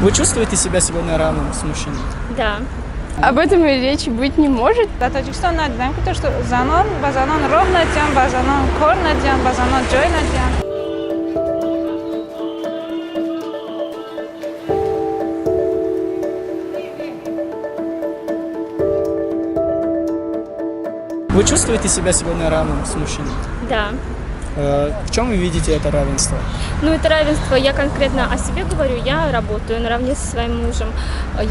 Вы чувствуете себя сегодня равным с мужчиной? Да. Об этом и речи быть не может. Дар Тоҷикистон надидам, ки то что занон ба занон роҳ надиҳанд, ба занон кор надиҳанд, ба занон ҷой надиҳанд. Вы чувствуете себя сегодня равным с мужчиной? Да. В чем вы видите это равенство? Ну, это равенство, я конкретно о себе говорю, я работаю наравне со своим мужем,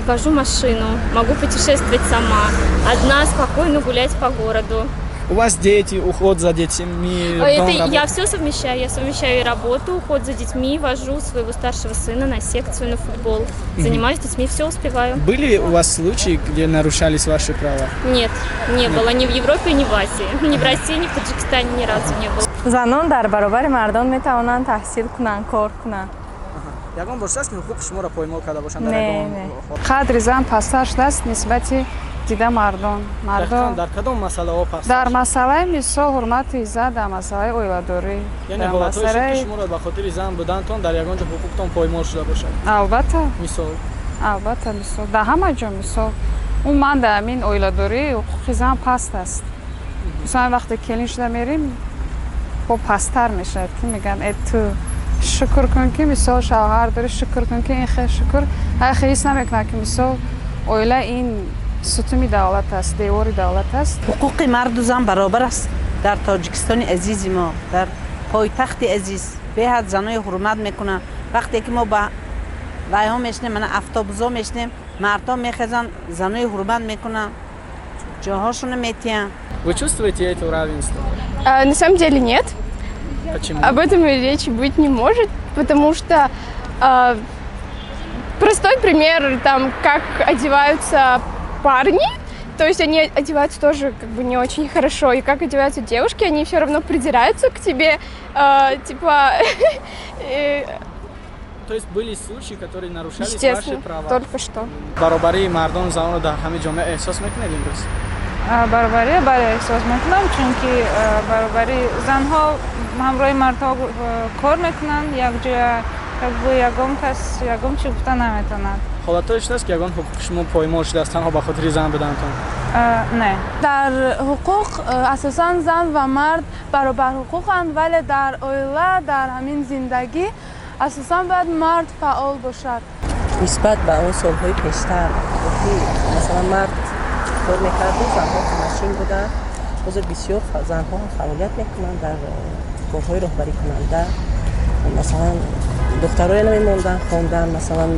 вожу машину, могу путешествовать сама, одна спокойно гулять по городу. У вас дети, уход за детьми, Это дом, я работа. все совмещаю, я совмещаю и работу, уход за детьми, вожу своего старшего сына на секцию, на футбол, занимаюсь детьми, все успеваю. Были у вас случаи, где нарушались ваши права? Нет, не было ни в Европе, ни в Азии, ни в России, ни в Таджикистане ни разу не было. Занон дар баробари мардон метавонанд таҳсил кунанд, кор кунанд. Ягон бор шудааст, ки ҳуқуқи шуморо поймол карда бошанд? Не, не. Қадри зан пасттар шудааст нисбати дида мардон. Мардон Дар кадом масъалаҳо паст? Дар масъалаи, мисол, ҳурмату иззат, дар масъалаи оиладорӣ. Яъне дар ҳолатҳое шуд, ки масъалаи шуморо ба хотири зан будантон дар ягон ҷо ҳуқуқтон поймол шуда бошад? Албатта. Мисол? Албатта, мисол, дар ҳама ҷо, мисол, умуман дар ҳамин оиладорӣ ҳуқуқи зан паст аст. Мисалан, вақте келин шуда мерим, бо пасттар мешавад, ки мегӯянд: «Э, ту шукр кун, ки, мисол, шавҳар дорӣ, шукр кун, ки ин хел, шукр». Ҳай ҳис намекунад, ки, мисол, оила ин сутуни давлат аст, девори давлат аст. Ҳуқуқи марду зан баробар аст дар Тоҷикистони азизи мо, дар пойтахти азиз. Беҳад занои ҳурмат мекунанд. Вақте ки мо ба вайҳо мешинем, мана автобусҳо мешинем, мардҳо мехезанд, занои ҳурмат мекунанд, ҷоҳошонро метиҳанд. Вы чувствуете это равенство? А, на самом деле нет. Почему? Об этом и речи быть не может, потому что простой пример, там, как одеваются парни, то есть они одеваются тоже как бы не очень хорошо, и как одеваются девушки, они все равно придираются к тебе, типа, То есть были случаи, которые нарушались ваши естественно, права? Только что. Баробарии мардон занонро дар ҳамаи ҷомеа эҳсос мекунед имрӯз? Баробарӣ, бале, эҳсос мекунам, чунки баробари занҳо ҳамроҳи мардҳо кор мекунанд якҷоя, как бы ягон кас ягон чи гуфта наметавонад. Ҳолатҳое шудааст, ки ягон ҳуқуқи шумо поймол шудааст танҳо ба хотири зан будантон? Не. Дар ҳуқуқ асосан зан ва мард баробарҳуқуқанд, вале дар оила, дар ҳамин зиндагӣ асосан бояд мард фаъол бошад. Нисбат ба он солҳои пештар, ки масалан мард кор мекарду занҳо хонашин буданд, ҳозир бисёр занҳо фаъолият мекунанд дар корҳои роҳбарикунанда. Масалан, духтароя намемонданд хондан, масалан,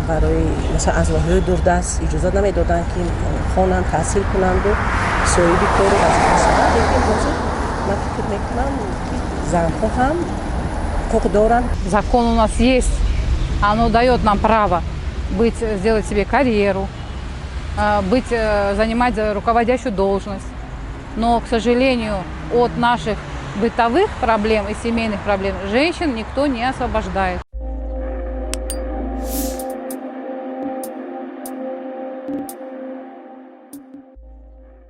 барои масалан аз ноҳияи дурдаст иҷозат намедоданд, ки хонанд, таҳсил кунанду соҳиби кору вазифа шаванд. Лекин ҳозир ман фикр мекунам, ки занҳо ҳам ҳуқуқ доранд. Закон у нас есть, оно дает нам право быть, сделать себе карьеру, быть, занимать руководящую должность. Но, к сожалению, от наших бытовых проблем и семейных проблем женщин никто не освобождает.